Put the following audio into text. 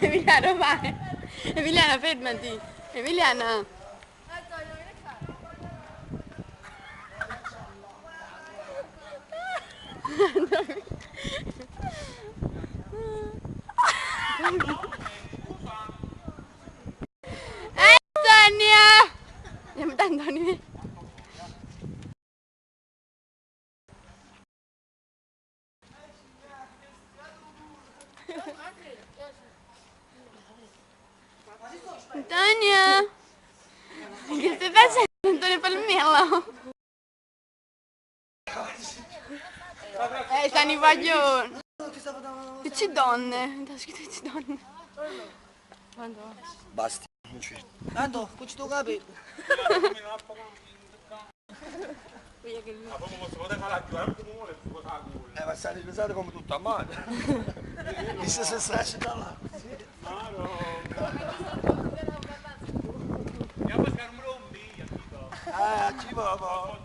Emiliano vai! Emiliana fermati! Emiliana! Antonia! Andiamo da Antonio. Antonio! Che stai facendo Antonio Palmiello? Stanno i guaglioni. Tutti donne, c'è scritto tutti donne. Basta, non c'è. Tanto, cucito capello. Ma stanno pesate come tutta a mano. Mi si si da là. Ci va, va.